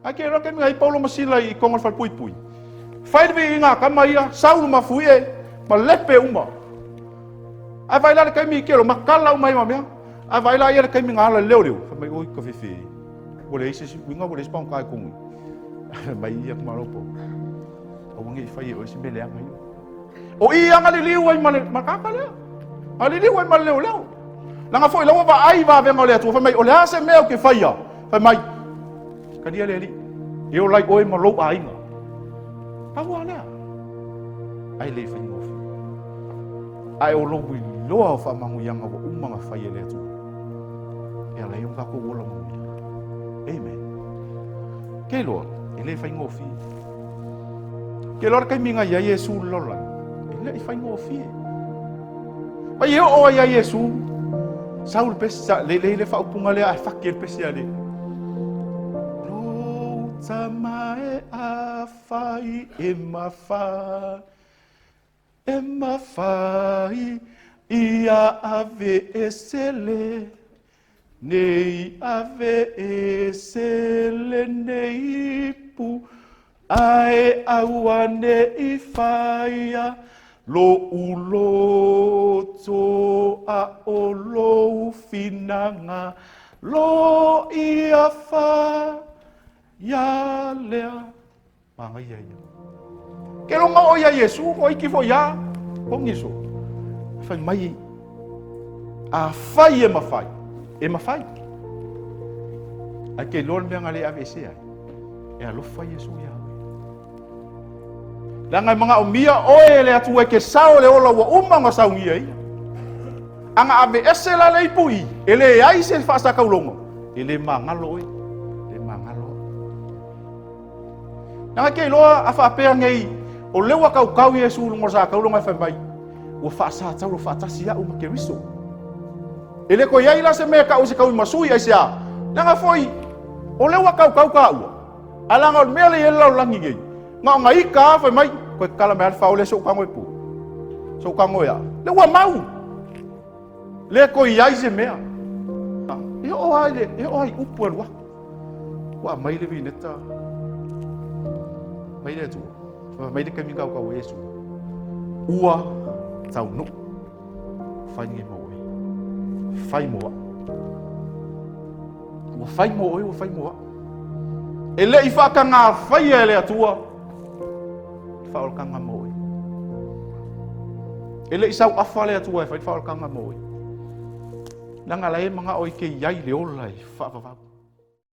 Ae ke iloa taimi ai Paulo ma Sila i toga o le falepuipui. Fai le viiga a tama ia, Saulu ma Fuie ma lepe uma. Ae vaai la le taimi i kelo, matala uma ai ma mea. Ae vaai la ia le taimi na ala le leoleo. Fai mai, oi ka fefe. Ua leai se isi uiga, ua leai se pagota i tonu. Fai mai ia malo po. Aua ne i fai e oe se mea leaga ia. O i aga liliu ai ma le ma kaka lea. A liliu ai ma le leoleo. Leaga foi la ua vaai vavega o le Atua, fai mai, o le a se mea ou te faia? Fai mai, talia le Alii, e ola ai oe ma lou aiga. Pau lava lea. Ai le faigofie. Ae o lou iloa o faamanuiaga ua uma ona fai e le Atua. E ala ai ona tatou ola manuia. Amen. Ke iloa, e le faigofie. Ke iloa le taimi na i ai Iesu i le lalolagi, e le i faigofie. Mai e oo ai ia Iesu, sau le pesi, le, le, le faaupuga lea ae faki e le pesi a le. Lou tama e afai e mafai, e mafai ia ave ese le Nei ave ese lenei ipu, ae auaneʻi faia loʻu loto a ʻo lou finagalo ia faia lea. Manaia ia. Ke longa o ia Iesu, o iki fo ia, kongi so. Fai mai, a fai e mafai, e mafai. Ai ke loa le mea nga le ave ese ai, e alofa Iesu ia oe. Leaga e manaomia oe e le Atua e ke sao le ola ua uma ona saunia ia. Aga ave ese la le ipu i, e leai se faasakauloga, e le magalo oe, le magalo oe. Leaga ke iloa a faapea nei, o lea ua kaukau Iesu i luga o le sātauloga e fai mai, ua faasātaulo faatasi au ma Keriso. E le toe i ai la se mea e tau i se tauimasui aisea, leaga foi o lea ua kaukau taua, ae leaga o le mea lea e i ai le lalolagi nei, na ona ita lava fai mai, toe tatala mai lava le fao lea se i ou tago e pu, se i ou tago e a. Lea ua mau. Le toe i ai se mea. E oo lava i le, e oo lava i upu e alu atu. Ua aumai le vineta mai le Atua. Fai mai le taimi kaukau ai Iesu. Ua taunuu. Fai nei mo oe. Fai mo au. Ua fai mo oe, ua fai mo au. E le i faatagafaia e le Atua le faaolataga mo oe. E le i sauafa le Atua e fai le faaolataga mo oe. Leaga la e manao e te i ai le ola e faavavau.